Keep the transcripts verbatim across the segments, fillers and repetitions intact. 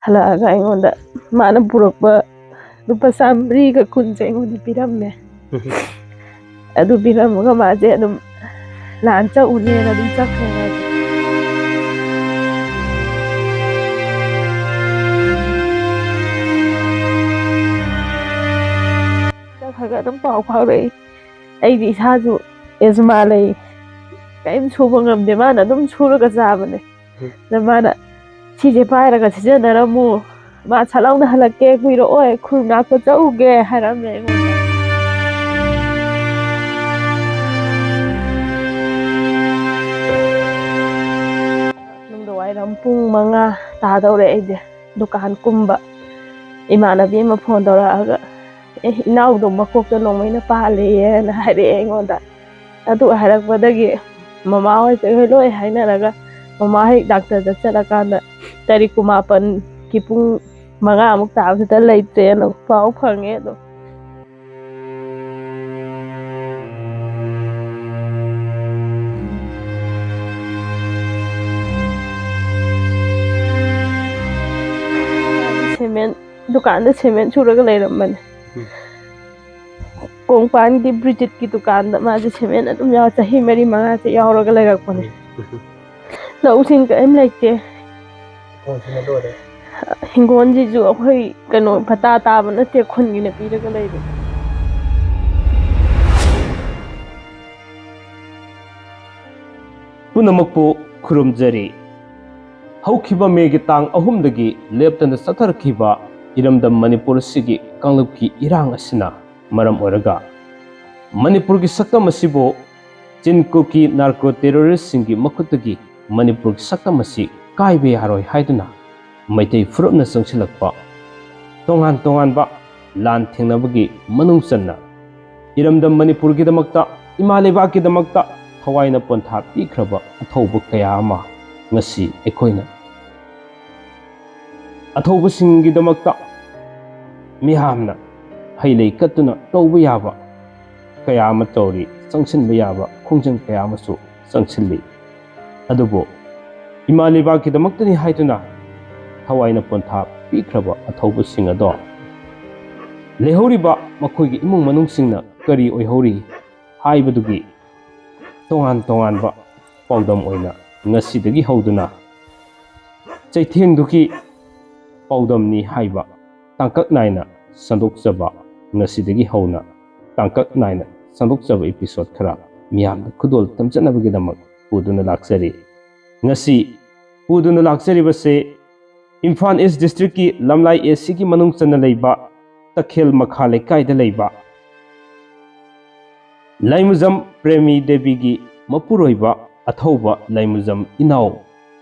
ꯍꯜꯂꯛꯑꯒ ꯑꯩꯉꯣꯟꯗ ꯃꯥꯅ ꯄꯨꯔꯛꯄ ꯂꯨꯄꯥ ꯆꯥꯃꯔꯤꯒ ꯀꯨꯟꯁꯦ ꯑꯩꯉꯣꯟꯗ ꯄꯤꯔꯝꯃꯦ꯫ ꯑꯗꯨ ꯄꯤꯔꯝꯃꯒ ꯃꯥꯁꯦ ꯑꯗꯨꯝ ꯂꯥꯟ ꯆꯠꯎꯅꯦꯅ ꯑꯗꯨꯝ ꯆꯠꯈ꯭ꯔꯦ ꯃꯥꯁꯦ꯫ ꯆꯠꯈ꯭ꯔꯒ ꯑꯗꯨꯝ ꯄꯥꯎ ꯐꯥꯎꯔꯛꯏ꯫ ꯑꯩꯗꯤ ꯏꯁꯥꯁꯨ ꯑꯦꯖꯃꯥ ꯂꯩ, ꯀꯔꯤꯝ ꯁꯨꯕ ꯉꯝꯗꯦ, ꯃꯥꯅ ꯑꯗꯨꯝ ꯁꯨꯔꯒ ꯆꯥꯕꯅꯦ꯫ ꯑꯗ ꯃꯥꯅ, "ꯁꯤꯁꯦ ꯄꯥꯏꯔꯒ ꯁꯤꯖꯤꯟꯅꯔꯝꯃꯨ, ꯃꯥ ꯁꯠ ꯂꯥꯎꯅ ꯍꯜꯂꯛꯀꯦ, ꯀꯨꯏꯔꯛꯑꯣꯏ, ꯈꯨꯜ ꯉꯥꯛꯄ ꯆꯠꯎꯒꯦ" ꯍꯥꯏꯔꯝꯃꯦ ꯑꯩꯉꯣꯟꯗ꯫ ꯅꯨꯡꯗꯥꯡ ꯋꯥꯏꯔꯝ ꯄꯨꯡ ꯃꯉꯥ ꯇꯥꯗꯧꯔꯦ, ꯑꯩꯁꯦ ꯗꯨꯀꯥꯟ ꯀꯨꯝꯕ꯫ ꯏꯃꯥꯟꯅꯕꯤ ꯑꯃ ꯐꯣꯟ ꯇꯧꯔꯛꯑꯒ, "ꯑꯦ, ꯏꯅꯥꯎꯗꯣ ꯃꯀꯣꯛꯇ ꯅꯣꯡꯃꯩꯅ ꯄꯥꯜꯂꯦꯌꯦꯅ" ꯍꯥꯏꯔꯛꯑꯦ ꯑꯩꯉꯣꯟꯗ꯫ ꯑꯗꯨ ꯍꯥꯏꯔꯛꯄꯗꯒꯤ ꯃꯃꯥ ꯍꯣꯏ ꯀꯩ ꯍꯣꯏ ꯂꯣꯏ ꯍꯥꯏꯅꯔꯒ, ꯃꯃꯥ ꯍꯦꯛ ꯗꯥꯛꯇꯔꯗ ꯆꯠꯂꯀꯥꯟꯗ ꯇꯥꯔꯤꯛ ꯀꯨꯟꯃꯥꯄꯟꯒꯤ ꯄꯨꯡ ꯃꯉꯥꯃꯨꯛ ꯇꯥꯕꯁꯤꯗ ꯂꯩꯇ꯭ꯔꯦꯅ ꯄꯥꯎ ꯐꯪꯉꯦ꯫ ꯑꯗꯣ ꯁꯤꯃꯦꯟ ꯗꯨꯀꯥꯟꯗ ꯁꯤꯃꯦꯟ ꯁꯨꯔꯒ ꯂꯩꯔꯝꯕꯅꯦ꯫ ꯎꯝ꯫ ꯀꯣꯡꯄꯥꯟꯒꯤ ꯕ꯭ꯔꯤꯖꯤꯠꯀꯤ ꯗꯨꯀꯥꯟꯗ ꯃꯥꯁꯦ ꯁꯤꯃꯦꯟ ꯑꯗꯨꯝ ꯌꯥꯎ-, ꯆꯍꯤ ꯃꯔꯤ ꯃꯉꯥꯁꯦ ꯌꯥꯎꯔꯒ ꯂꯩꯔꯛꯄꯅꯦ꯫ ꯎꯝ꯫ ꯂꯧꯁꯤꯡ ꯀꯔꯤꯝ ꯂꯩꯇꯦ꯫ ꯂꯧꯁꯤꯡ ꯂꯣꯏꯔꯦ꯫ ꯍꯤꯡꯒꯣꯜꯁꯤꯁꯨ ꯑꯩꯈꯣꯏ ꯀꯩꯅꯣ ꯄꯇꯥ ꯇꯥꯕ ꯅꯠꯇꯦ, ꯈꯨꯟꯒꯤꯅ ꯄꯤꯔꯒ ꯂꯩꯕ꯫ ꯄꯨꯝꯅꯃꯛꯄꯨ ꯈꯨꯔꯨꯝꯖꯔꯤ꯫ ꯍꯧꯈꯤꯕ ꯃꯦꯒꯤ ꯇꯥꯡ ꯑꯍꯨꯝꯗꯒꯤ ꯂꯦꯞꯇꯅ ꯆꯠꯊꯔꯛꯈꯤꯕ ꯏꯔꯝꯗꯝ ꯃꯅꯤꯄꯨꯔ ꯑꯁꯤꯒꯤ ꯀꯥꯡꯂꯨꯞꯀꯤ ꯏꯔꯥꯡ ꯑꯁꯤꯅ ꯃꯔꯝ ꯑꯣꯏꯔꯒ ꯃꯅꯤꯄꯨꯔꯒꯤ ꯁꯛꯇꯝ ꯑꯁꯤꯕꯨ ꯆꯤꯟ ꯀꯨꯀꯤ ꯅꯥꯔꯀꯣ ꯇꯦꯔꯣꯔꯤꯁꯁꯤꯡꯒꯤ ꯃꯈꯨꯠꯇꯒꯤ ꯃꯅꯤꯄꯨꯔꯒꯤ ꯁꯛꯇꯝ ꯑꯁꯤ ꯀꯥꯏꯕ ꯌꯥꯔꯣꯏ ꯍꯥꯏꯗꯨꯅ ꯃꯩꯇꯩ ꯐꯨꯔꯨꯞꯅ ꯆꯪꯁꯤꯜꯂꯛꯄ ꯇꯣꯉꯥꯟ ꯇꯣꯉꯥꯟꯕ ꯂꯥꯟ ꯊꯦꯡꯅꯕꯒꯤ ꯃꯅꯨꯡ ꯆꯟꯅ ꯏꯔꯝꯗꯝ ꯃꯅꯤꯄꯨꯔꯒꯤꯗꯃꯛꯇ, ꯏꯃꯥ ꯂꯩꯕꯥꯛꯀꯤꯗꯃꯛꯇ ꯊꯋꯥꯏꯅ ꯄꯣꯟꯊꯥ ꯄꯤꯈ꯭ꯔꯕ ꯑꯊꯧꯕ ꯀꯌꯥ ꯑꯃ ꯉꯁꯤ ꯑꯩꯈꯣꯏꯅ ꯑꯊꯧꯕꯁꯤꯡꯒꯤꯗꯃꯛꯇ ꯃꯤꯌꯥꯝꯅ ꯍꯩ ꯂꯩ ꯀꯠꯇꯨꯅ ꯇꯧꯕ ꯌꯥꯕ ꯀꯌꯥ ꯑꯃ ꯇꯧꯔꯤ, ꯆꯪꯁꯤꯟꯕ ꯌꯥꯕ ꯈꯣꯡꯖꯪ ꯀꯌꯥ ꯑꯃꯁꯨ ꯆꯪꯁꯤꯜꯂꯤ꯫ ꯑꯗꯨꯕꯨ ꯏꯃꯥ ꯂꯩꯕꯥꯛꯀꯤꯗꯃꯛꯇꯅꯤ ꯍꯥꯏꯗꯨꯅ ꯊꯋꯥꯏꯅ ꯄꯣꯟꯊꯥ ꯄꯤꯈ꯭ꯔꯕ ꯑꯊꯧꯕꯁꯤꯡ ꯑꯗꯣ ꯂꯩꯍꯧꯔꯤꯕ ꯃꯈꯣꯏꯒꯤ ꯏꯃꯨꯡ ꯃꯅꯨꯡꯁꯤꯡꯅ ꯀꯔꯤ ꯑꯣꯏꯍꯧꯔꯤ ꯍꯥꯏꯕꯗꯨꯒꯤ ꯇꯣꯉꯥꯟ ꯇꯣꯉꯥꯟꯕ ꯄꯥꯎꯗꯝ ꯑꯣꯏꯅ ꯉꯁꯤꯗꯒꯤ ꯍꯧꯗꯨꯅ ꯆꯩꯊꯦꯡꯗꯨꯒꯤ ꯄꯥꯎꯗꯝꯅꯤ ꯍꯥꯏꯕ ꯇꯥꯡꯀꯛ ꯅꯥꯏꯅ ꯁꯟꯗꯣꯛꯆꯕ, ꯉꯁꯤꯗꯒꯤ ꯍꯧꯅ ꯇꯥꯡꯀꯛ ꯅꯥꯏꯅ ꯁꯟꯗꯣꯛꯆꯕ episode ꯈꯔ ꯃꯤꯌꯥꯝꯗ ꯈꯨꯗꯣꯜ ꯇꯝꯖꯅꯕꯒꯤꯗꯃꯛ ꯄꯨꯗꯨꯅ ꯂꯥꯛꯆꯔꯤ꯫ ꯉꯁꯤ ꯄꯨꯗꯨꯅ ꯂꯥꯛꯆꯔꯤꯕꯁꯤ ꯏꯝꯐꯥꯜ ꯏꯁ ꯗꯤꯁꯇ꯭ꯔꯤꯛꯀꯤ ꯂꯝꯂꯥꯏ ꯑꯦ ꯁꯤꯒꯤ ꯃꯅꯨꯡ ꯆꯟꯅ ꯂꯩꯕ ꯇꯈꯦꯜ ꯃꯈꯥ ꯂꯩꯀꯥꯏꯗ ꯂꯩꯕ ꯂꯩꯃꯖꯝ ꯄ꯭ꯔꯦꯃꯤ ꯗꯦꯕꯤꯒꯤ ꯃꯄꯨꯔꯣꯏꯕ ꯑꯊꯧꯕ ꯂꯩꯃꯖꯝ ꯏꯅꯥꯎ,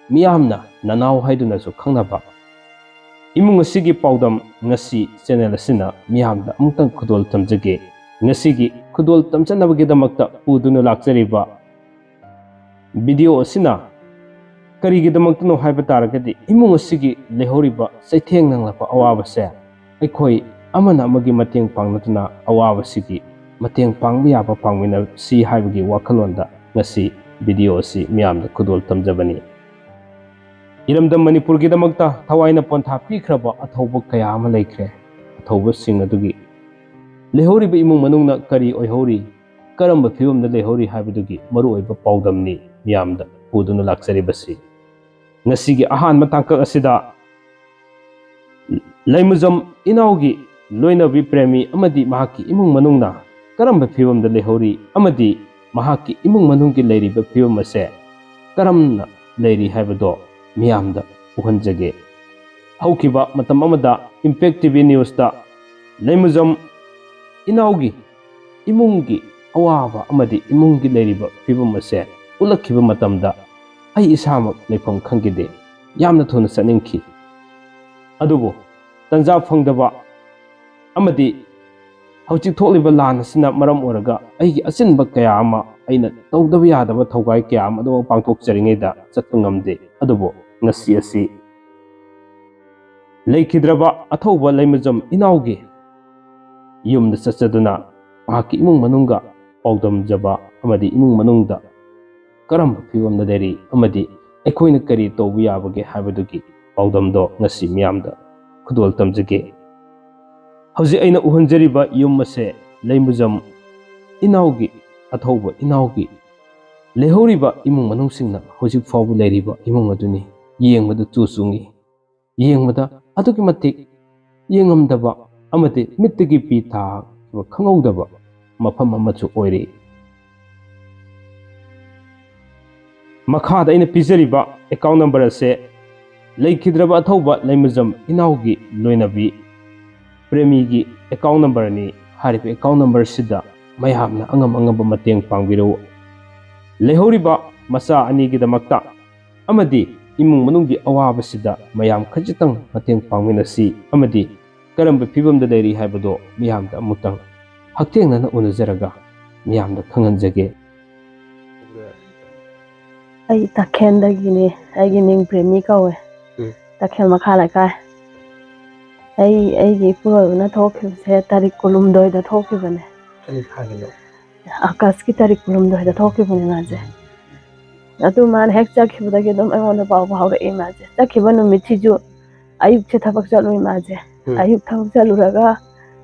ꯃꯤꯌꯥꯝꯅ ꯅꯅꯥꯎ ꯍꯥꯏꯗꯨꯅꯁꯨ ꯈꯪꯅꯕ ꯏꯃꯨꯡ ꯑꯁꯤꯒꯤ ꯄꯥꯎꯗꯝ ꯉꯁꯤ channel ꯑꯁꯤꯅ ꯃꯤꯌꯥꯝꯗ ꯑꯃꯨꯛꯇꯪ ꯈꯨꯗꯣꯜ ꯇꯝꯖꯒꯦ꯫ ꯉꯁꯤꯒꯤ ꯈꯨꯗꯣꯜ ꯇꯝꯖꯅꯕꯒꯤꯗꯃꯛꯇ ꯄꯨꯗꯨꯅ ꯂꯥꯛꯆꯔꯤꯕ video ꯑꯁꯤꯅ ꯀꯔꯤꯒꯤꯗꯃꯛꯇꯅꯣ ꯍꯥꯏꯕ ꯇꯥꯔꯒꯗꯤ, ꯏꯃꯨꯡ ꯑꯁꯤꯒꯤ ꯂꯩꯍꯧꯔꯤꯕ ꯆꯩꯊꯦꯡ ꯅꯪꯂꯕ ꯑꯋꯥꯕꯁꯦ ꯑꯩꯈꯣꯏ ꯑꯃꯅ ꯑꯃꯒꯤ ꯃꯇꯦꯡ ꯄꯥꯡꯅꯗꯨꯅ ꯑꯋꯥꯕꯁꯤꯒꯤ ꯃꯇꯦꯡ ꯄꯥꯡꯕ ꯌꯥꯕ ꯄꯥꯡꯃꯤꯟꯅꯁꯤ ꯍꯥꯏꯕꯒꯤ ꯋꯥꯈꯜꯂꯣꯟꯗ ꯉꯁꯤ video ꯑꯁꯤ ꯃꯤꯌꯥꯝꯗ ꯈꯨꯗꯣꯜ ꯇꯝꯖꯕꯅꯤ꯫ ꯏꯔꯝꯗꯝ ꯃꯅꯤꯄꯨꯔꯒꯤꯗꯃꯛꯇ ꯊꯋꯥꯏꯅ ꯄꯣꯟꯊꯥ ꯄꯤꯈ꯭ꯔꯕ ꯑꯊꯧꯕ ꯀꯌꯥ ꯑꯃ ꯂꯩꯈ꯭ꯔꯦ꯫ ꯑꯊꯧꯕꯁꯤꯡ ꯑꯗꯨꯒꯤ ꯂꯩꯍꯧꯔꯤꯕ ꯏꯃꯨꯡ ꯃꯅꯨꯡꯅ ꯀꯔꯤ ꯑꯣꯏꯍꯧꯔꯤ, ꯀꯔꯝꯕ ꯐꯤꯕꯝꯗ ꯂꯩꯍꯧꯔꯤ ꯍꯥꯏꯕꯗꯨꯒꯤ ꯃꯔꯨꯑꯣꯏꯕ ꯄꯥꯎꯗꯝꯅꯤ ꯃꯤꯌꯥꯝꯗ ꯄꯨꯗꯨꯅ ꯂꯥꯛꯆꯔꯤꯕꯁꯤ꯫ ꯉꯁꯤꯒꯤ ꯑꯍꯥꯟꯕ ꯇꯥꯡꯀꯛ ꯑꯁꯤꯗ ꯂꯩꯃꯖꯝ ꯏꯅꯥꯎꯒꯤ ꯂꯣꯏꯅꯕꯤ ꯄ꯭ꯔꯦꯃꯤ ꯑꯃꯗꯤ ꯃꯍꯥꯛꯀꯤ ꯏꯃꯨꯡ ꯃꯅꯨꯡꯅ ꯀꯔꯝꯕ ꯐꯤꯕꯝꯗ ꯂꯩꯍꯧꯔꯤ ꯑꯃꯗꯤ ꯃꯍꯥꯛꯀꯤ ꯏꯃꯨꯡ ꯃꯅꯨꯡꯒꯤ ꯂꯩꯔꯤꯕ ꯐꯤꯕꯝ ꯑꯁꯦ ꯀꯔꯝꯅ ꯂꯩꯔꯤ ꯍꯥꯏꯕꯗꯣ ꯃꯤꯌꯥꯝꯗ ꯎꯍꯟꯖꯒꯦ꯫ ꯍꯧꯈꯤꯕ ꯃꯇꯝ ꯑꯃꯗ Impact T V News ꯇ ꯂꯩꯃꯖꯝ ꯏꯅꯥꯎꯒꯤ ꯏꯃꯨꯡꯒꯤ ꯑꯋꯥꯕ ꯑꯃꯗꯤ ꯏꯃꯨꯡꯒꯤ ꯂꯩꯔꯤꯕ ꯐꯤꯕꯝ ꯑꯁꯦ ꯎꯠꯂꯛꯈꯤꯕ ꯃꯇꯝꯗ ꯑꯩ ꯏꯁꯥꯃꯛ ꯂꯩꯐꯝ ꯈꯪꯈꯤꯗꯦ꯫ ꯌꯥꯝꯅ ꯊꯨꯅ ꯆꯠꯅꯤꯡꯈꯤ꯫ ꯑꯗꯨꯕꯨ ꯇꯟꯖꯥ ꯐꯪꯗꯕ ꯑꯃꯗꯤ ꯍꯧꯖꯤꯛ ꯊꯣꯛꯂꯤꯕ ꯂꯥꯟ ꯑꯁꯤꯅ ꯃꯔꯝ ꯑꯣꯏꯔꯒ ꯑꯩꯒꯤ ꯑꯆꯤꯟꯕ ꯀꯌꯥ ꯑꯃ, ꯑꯩꯅ ꯇꯧꯗꯕ ꯌꯥꯗꯕ ꯊꯧꯒꯥꯏ ꯀꯌꯥ ꯑꯃ ꯑꯗꯨꯃꯛ ꯄꯥꯡꯊꯣꯛꯆꯔꯤꯉꯩꯗ ꯆꯠꯄ ꯉꯝꯗꯦ꯫ ꯑꯗꯨꯕꯨ ꯉꯁꯤ ꯑꯁꯤ ꯂꯩꯈꯤꯗ꯭ꯔꯕ ꯑꯊꯧꯕ ꯂꯩꯃꯖꯝ ꯏꯅꯥꯎꯒꯤ ꯌꯨꯝꯗ ꯆꯠꯆꯗꯨꯅ ꯃꯍꯥꯛꯀꯤ ꯏꯃꯨꯡ ꯃꯅꯨꯡꯒ ꯄꯥꯎꯗꯝꯖꯕ ꯑꯃꯗꯤ ꯏꯃꯨꯡ ꯃꯅꯨꯡꯗ ꯀꯔꯝꯕ ꯐꯤꯕꯝꯗ ꯂꯩꯔꯤ ꯑꯃꯗꯤ ꯑꯩꯈꯣꯏꯅ ꯀꯔꯤ ꯇꯧꯕ ꯌꯥꯕꯒꯦ ꯍꯥꯏꯕꯗꯨꯒꯤ ꯄꯥꯎꯗꯝꯗꯣ ꯉꯁꯤ ꯃꯤꯌꯥꯝꯗ ꯈꯨꯗꯣꯜ ꯇꯝꯖꯒꯦ꯫ ꯍꯧꯖꯤꯛ ꯑꯩꯅ ꯎꯍꯟꯖꯔꯤꯕ ꯌꯨꯝ ꯑꯁꯦ ꯂꯩꯃꯖꯝ ꯏꯅꯥꯎꯒꯤ, ꯑꯊꯧꯕ ꯏꯅꯥꯎꯒꯤ ꯂꯩꯍꯧꯔꯤꯕ ꯏꯃꯨꯡ ꯃꯅꯨꯡꯁꯤꯡꯅ ꯍꯧꯖꯤꯛ ꯐꯥꯎꯕ ꯂꯩꯔꯤꯕ ꯏꯃꯨꯡ ꯑꯗꯨꯅꯤ꯫ ꯌꯦꯡꯕꯗ ꯆꯨ ꯆꯨꯡꯏ, ꯌꯦꯡꯕꯗ ꯑꯗꯨꯛꯀꯤ ꯃꯇꯤꯛ ꯌꯦꯡꯉꯝꯗꯕ ꯑꯃꯗꯤ ꯃꯤꯠꯇꯒꯤ ꯄꯤ ꯇꯥꯈꯤꯕ ꯈꯪꯍꯧꯗꯕ ꯃꯐꯝ ꯑꯃꯁꯨ ꯑꯣꯏꯔꯤ꯫ ꯃꯈꯥꯗ ꯑꯩꯅ ꯄꯤꯖꯔꯤꯕ ꯑꯦꯀꯥꯎꯟ ꯅꯝꯕꯔ ꯑꯁꯦ ꯂꯩꯈꯤꯗ꯭ꯔꯕ ꯑꯊꯧꯕ ꯂꯩꯃꯖꯝ ꯏꯅꯥꯎꯒꯤ ꯂꯣꯏꯅꯕꯤ ꯄ꯭ꯔꯦꯃꯤꯒꯤ ꯑꯦꯀꯥꯎꯟ ꯅꯝꯕꯔꯅꯤ꯫ ꯍꯥꯏꯔꯤꯕ ꯑꯦꯀꯥꯎꯟ ꯅꯝꯕꯔꯁꯤꯗ ꯃꯌꯥꯝꯅ ꯑꯉꯝ ꯑꯉꯝꯕ ꯃꯇꯦꯡ ꯄꯥꯡꯕꯤꯔꯛꯎ꯫ ꯂꯩꯍꯧꯔꯤꯕ ꯃꯆꯥ ꯑꯅꯤꯒꯤꯗꯃꯛꯇ ꯑꯃꯗꯤ ꯏꯃꯨꯡ ꯃꯅꯨꯡꯒꯤ ꯑꯋꯥꯕꯁꯤꯗ ꯃꯌꯥꯝ ꯈꯖꯤꯛꯇꯪ ꯃꯇꯦꯡ ꯄꯥꯡꯃꯤꯟꯅꯁꯤ ꯑꯃꯗꯤ ꯀꯔꯝꯕ ꯐꯤꯕꯝꯗ ꯂꯩꯔꯤ ꯍꯥꯏꯕꯗꯣ ꯃꯤꯌꯥꯝꯗ ꯑꯃꯨꯛꯇꯪ ꯍꯛꯊꯦꯡꯅꯅ ꯎꯅꯖꯔꯒ ꯃꯤꯌꯥꯝꯗ ꯈꯪꯍꯟꯖꯒꯦ꯫ ꯑꯩ ꯇꯈꯦꯜꯗꯒꯤꯅꯦ꯫ ꯑꯩꯒꯤ ꯃꯤꯡ ꯄ꯭ꯔꯦꯃꯤ ꯀꯧꯋꯦ꯫ ꯎꯝ꯫ ꯇꯈꯦꯜ ꯃꯈꯥ ꯂꯩꯀꯥꯏ꯫ ꯑꯩ ꯑꯩꯒꯤ ꯏꯄꯨꯔꯣꯏꯕꯅ ꯊꯣꯛꯈꯤꯕꯁꯦ ꯇꯥꯔꯤꯛ ꯀꯨꯟꯍꯨꯝꯗꯣꯏꯗ ꯊꯣꯛꯈꯤꯕꯅꯦ꯫ ꯀꯔꯤ ꯊꯥꯒꯤꯅꯣ? ꯑꯥꯒꯁꯀꯤ ꯇꯥꯔꯤꯛ ꯀꯨꯟꯍꯨꯝꯗꯣꯏꯗ ꯊꯣꯛꯈꯤꯕꯅꯦ ꯃꯥꯁꯦ꯫ ꯑꯗꯨ ꯃꯥꯅ ꯍꯦꯛ ꯆꯠꯈꯤꯕꯗꯒꯤ ꯑꯗꯨꯝ ꯑꯩꯉꯣꯟꯗ ꯄꯥꯎ ꯐꯥꯎꯔꯛꯑꯦ ꯃꯥꯁꯦ꯫ ꯆꯠꯈꯤꯕ ꯅꯨꯃꯤꯠꯁꯤꯁꯨ ꯑꯌꯨꯛꯁꯦ ꯊꯕꯛ ꯆꯠꯂꯨꯏ ꯃꯥꯁꯦ꯫ ꯎꯝ꯫ ꯑꯌꯨꯛ ꯊꯕꯛ ꯆꯠꯂꯨꯔꯒ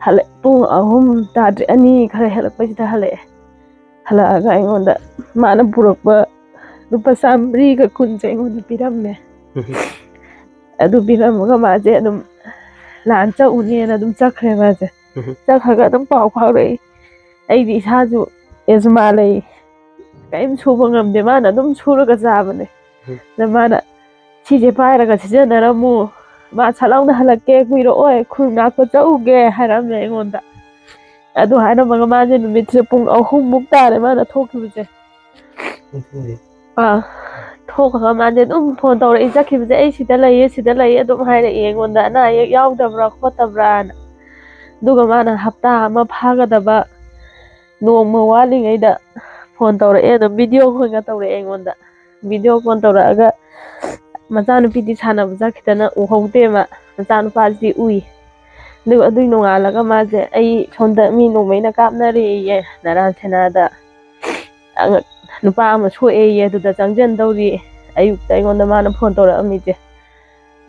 ꯍꯜꯂꯛ-, ꯄꯨꯡ ꯑꯍꯨꯝ ꯇꯥꯗ꯭ꯔꯤ, ꯑꯅꯤ ꯈꯔ ꯍꯦꯜꯂꯛꯄꯁꯤꯗ ꯍꯜꯂꯛꯑꯦ꯫ ꯍꯜꯂꯛꯑꯒ ꯑꯩꯉꯣꯟꯗ ꯃꯥꯅ ꯄꯨꯔꯛꯄ ꯂꯨꯄꯥ ꯆꯥꯃꯔꯤꯒ ꯀꯨꯟꯁꯦ ꯑꯩꯉꯣꯟꯗ ꯄꯤꯔꯝꯃꯦ꯫ ꯎꯝ꯫ ꯑꯗꯨ ꯄꯤꯔꯝꯃꯒ ꯃꯥꯁꯦ ꯑꯗꯨꯝ ꯂꯥꯟ ꯆꯠꯎꯅꯦꯅ ꯑꯗꯨꯝ ꯆꯠꯈ꯭ꯔꯦ ꯃꯥꯁꯦ꯫ ꯎꯝ꯫ ꯆꯠꯈ꯭ꯔꯒ ꯑꯗꯨꯝ ꯄꯥꯎ ꯐꯥꯎꯔꯛꯏ꯫ ꯑꯩꯗꯤ ꯏꯁꯥꯁꯨ ꯑꯦꯖꯃꯥ ꯂꯩ, ꯀꯔꯤꯝ ꯁꯨꯕ ꯉꯝꯗꯦ, ꯃꯥꯅ ꯑꯗꯨꯝ ꯁꯨꯔꯒ ꯆꯥꯕꯅꯦ꯫ ꯎꯝ꯫ ꯑꯗ ꯃꯥꯅ "ꯁꯤꯁꯦ ꯄꯥꯏꯔꯒ ꯁꯤꯖꯤꯟꯅꯔꯝꯃꯨ, ꯃꯥ ꯁꯠ ꯂꯥꯎꯅ ꯍꯜꯂꯛꯀꯦ, ꯀꯨꯏꯔꯛꯑꯣꯏ, ꯈꯨꯜ ꯉꯥꯛꯄ ꯆꯠꯎꯒꯦ" ꯍꯥꯏꯔꯝꯃꯦ ꯑꯩꯉꯣꯟꯗ꯫ ꯑꯗꯨ ꯍꯥꯏꯔꯝꯃꯒ ꯃꯥꯁꯦ ꯅꯨꯃꯤꯠꯁꯦ ꯄꯨꯡ ꯑꯍꯨꯝꯃꯨꯛ ꯇꯥꯔꯦ ꯃꯥꯅ ꯊꯣꯛꯈꯤꯕꯁꯦ꯫ ꯎꯝ꯫ ꯑꯥ, ꯊꯣꯛꯈ꯭ꯔꯒ ꯃꯥꯁꯦ ꯑꯗꯨꯝ ꯐꯣꯟ ꯇꯧꯔꯛꯏ ꯆꯠꯈꯤꯕꯁꯦ, "ꯑꯩ ꯁꯤꯗ ꯂꯩꯌꯦ, ꯁꯤꯗ ꯂꯩꯌꯦ" ꯑꯗꯨꯝ ꯍꯥꯏꯔꯛꯏ ꯑꯩꯉꯣꯟꯗ, "ꯑꯅꯥ ꯑꯌꯦꯛ ꯌꯥꯎꯗꯕ꯭ꯔꯥ ꯈꯣꯠꯇꯕ꯭ꯔꯥꯅ"꯫ ꯑꯗꯨꯒ ꯃꯥꯅ ꯍꯞꯇꯥ ꯑꯃ ꯐꯥꯒꯗꯕ ꯅꯣꯡꯃ ꯋꯥꯠꯂꯤꯉꯩꯗ ꯐꯣꯟ ꯇꯧꯔꯛꯑꯦ, ꯑꯗꯨꯝ ꯚꯤꯗꯤꯑꯣ ꯀꯣꯜꯒ ꯇꯧꯔꯛꯑꯦ ꯑꯩꯉꯣꯟꯗ꯫ ꯚꯤꯗꯤꯑꯣ ꯀꯣꯜ ꯇꯧꯔꯛꯑꯒ ꯃꯆꯥꯅꯨꯄꯤꯗꯤ ꯁꯥꯟꯅꯕ ꯆꯠꯈꯤꯗꯅ ꯎꯍꯧꯗꯦ ꯃꯥ, ꯃꯆꯥꯅꯨꯄꯥꯁꯤꯗꯤ ꯎꯏ꯫ ꯑꯗꯨꯒ ꯑꯗꯨꯒꯤ ꯅꯣꯡꯉꯥꯜꯂꯒ ꯃꯥꯁꯦ ꯑꯩ ꯁꯣꯝꯗ ꯃꯤ ꯅꯣꯡꯃꯩꯅ ꯀꯥꯞꯅꯔꯦꯌꯦ ꯅꯔꯥꯟ ꯁꯦꯅꯥꯗ꯫ ꯑꯉ-, ꯅꯨꯄꯥ ꯑꯃ ꯁꯣꯛꯑꯦꯌꯦ, ꯑꯗꯨꯗ ꯆꯪꯖꯟꯗꯧꯔꯤ꯫ ꯑꯌꯨꯛꯇ ꯑꯩꯉꯣꯟꯗ ꯃꯥꯅ ꯐꯣꯟ ꯇꯧꯔꯛꯑꯝꯃꯤꯁꯦ꯫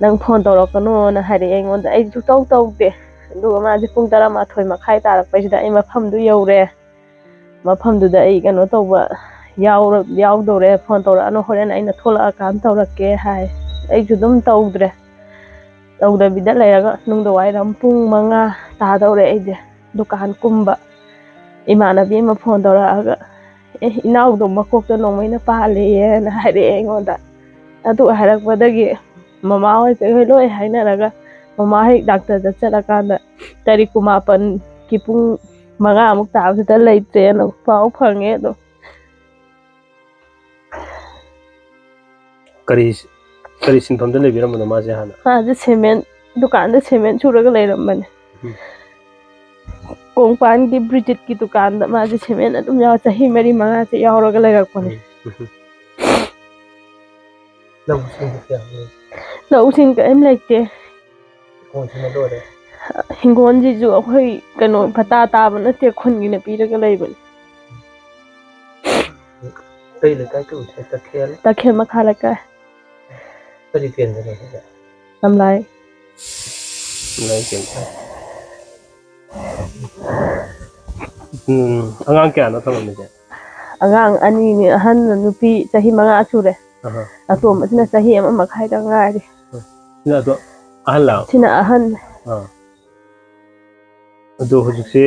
"ꯅꯪ ꯐꯣꯟ ꯇꯧꯔꯛꯀꯅꯣꯅ" ꯍꯥꯏꯔꯛꯑꯦ ꯑꯩꯉꯣꯟꯗ꯫ ꯑꯩ ꯁꯨꯛꯇꯧ ꯇꯧꯗꯦ꯫ ꯑꯗꯨꯒ ꯃꯥꯁꯦ ꯄꯨꯡ ꯇꯔꯥꯃꯥꯊꯣꯏ ꯃꯈꯥꯏ ꯇꯥꯔꯛꯄꯩꯁꯤꯗ ꯑꯩ ꯃꯐꯝꯗꯨ ꯌꯧꯔꯦ꯫ ꯃꯐꯝꯗꯨꯗ ꯑꯩ ꯀꯩꯅꯣ ꯇꯧꯕ ꯌꯥꯎꯔ-, ꯌꯥꯎꯗꯧꯔꯦ, ꯐꯣꯟ ꯇꯧꯔꯛꯑꯅꯨ, ꯍꯣꯔꯦꯟ ꯑꯩꯅ ꯊꯣꯛꯂꯛꯑꯀꯥꯟꯗ ꯇꯧꯔꯛꯀꯦ ꯍꯥꯏ꯫ ꯑꯩꯁꯨ ꯑꯗꯨꯝ ꯇꯧꯗ꯭ꯔꯦ꯫ ꯇꯧꯗꯕꯤꯗ ꯂꯩꯔꯒ ꯅꯨꯡꯗꯥꯡ ꯋꯥꯏꯔꯝ ꯄꯨꯡ ꯃꯉꯥ ꯇꯥꯗꯧꯔꯦ꯫ ꯑꯩꯁꯦ ꯗꯨꯀꯥꯟ ꯀꯨꯝꯕ, ꯏꯃꯥꯟꯅꯕꯤ ꯑꯃ ꯐꯣꯟ ꯇꯧꯔꯛꯑꯒ, "ꯑꯦ, ꯏꯅꯥꯎꯗꯣ ꯃꯀꯣꯛꯇ ꯅꯣꯡꯃꯩꯅ ꯄꯥꯜꯂꯦꯌꯦꯅ" ꯍꯥꯏꯔꯛꯑꯦ ꯑꯩꯉꯣꯟꯗ꯫ ꯑꯗꯨ ꯍꯥꯏꯔꯛꯄꯗꯒꯤ ꯃꯃꯥ ꯍꯣꯏ ꯀꯩ ꯍꯣꯏ ꯂꯣꯏ ꯍꯥꯏꯅꯔꯒ, ꯃꯃꯥ ꯍꯣꯏ ꯗꯥꯛꯇꯔꯗ ꯆꯠꯂꯀꯥꯟꯗ ꯇꯔꯤꯛ ꯀꯨꯟꯃꯥꯄꯟꯒꯤ ꯄꯨꯡ ꯃꯉꯥꯃꯨꯛ ꯇꯥꯕꯁꯤꯗ ꯂꯩꯇ꯭ꯔꯦꯅ ꯄꯥꯎ ꯐꯪꯉꯦ꯫ ꯑꯗꯣ ꯀꯔꯤ, ꯀꯔꯤ ꯁꯤꯟꯐꯝꯗ ꯂꯩꯕꯤꯔꯝꯕꯅꯣ ꯃꯥꯁꯦ ꯍꯥꯟꯅ? ꯃꯥꯁꯦ ꯁꯤꯃꯦꯟ ꯗꯨꯀꯥꯟꯗ ꯁꯤꯃꯦꯟ ꯁꯨꯔꯒ ꯂꯩꯔꯝꯕꯅꯦ꯫ ꯎꯝ꯫ ꯀꯣꯡꯄꯥꯟꯒꯤ ꯕ꯭ꯔꯤꯖꯤꯠꯀꯤ ꯗꯨꯀꯥꯟꯗ ꯃꯥꯁꯦ ꯁꯤꯃꯦꯟ ꯑꯗꯨꯝ ꯌꯥꯎ-, ꯆꯍꯤ ꯃꯔꯤ ꯃꯉꯥꯁꯦ ꯌꯥꯎꯔꯒ ꯂꯩꯔꯛꯄꯅꯦ꯫ ꯎꯝ꯫ ꯂꯧꯁꯤꯡꯗꯤ ꯀꯌꯥꯝ ꯂꯩ? ꯂꯧꯁꯤꯡ ꯀꯔꯤꯝ ꯂꯩꯇꯦ꯫ ꯍꯤꯡꯒꯣꯜꯁꯤꯅ ꯂꯣꯏꯔꯦ꯫ ꯍꯤꯡꯒꯣꯜꯁꯤꯁꯨ ꯑꯩꯈꯣꯏ ꯀꯩꯅꯣ ꯄꯇꯥ ꯇꯥꯕ ꯅꯠꯇꯦ, ꯈꯨꯟꯒꯤꯅ ꯄꯤꯔꯒ ꯂꯩꯕꯅꯦ꯫ ꯀꯩ ꯂꯩꯀꯥꯏ ꯀꯧꯏ? ꯇꯈꯦꯜ? ꯇꯈꯦꯜ ꯃꯈꯥ ꯂꯩꯀꯥꯏ꯫ ꯀꯔꯤ ꯀꯦꯟꯗ꯭ꯔꯅꯣ ꯁꯤꯁꯦ? ꯂꯝꯂꯥꯏ꯫ ꯂꯝꯂꯥꯏ ꯀꯦꯟꯗ꯭ꯔ꯫ ꯎꯝ, ꯑꯉꯥꯡ ꯀꯌꯥꯅꯣ ꯊꯝꯃꯝꯃꯤꯁꯦ? ꯑꯉꯥꯡ ꯑꯅꯤꯅꯤ, ꯑꯍꯟ ꯅꯨꯄꯤ ꯆꯍꯤ ꯃꯉꯥ ꯁꯨꯔꯦ, ꯑꯍ꯫ ꯑꯇꯣꯝꯕꯁꯤꯅ ꯆꯍꯤ ꯑꯃ ꯃꯈꯥꯏꯗ ꯉꯥꯏꯔꯤ꯫ ꯁꯤꯅ ꯑꯗꯣ ꯑꯍꯜꯂ? ꯁꯤꯅ ꯑꯍꯟ꯫ ꯑꯥ꯫ ꯑꯗꯣ ꯍꯧꯖꯤꯛꯁꯤ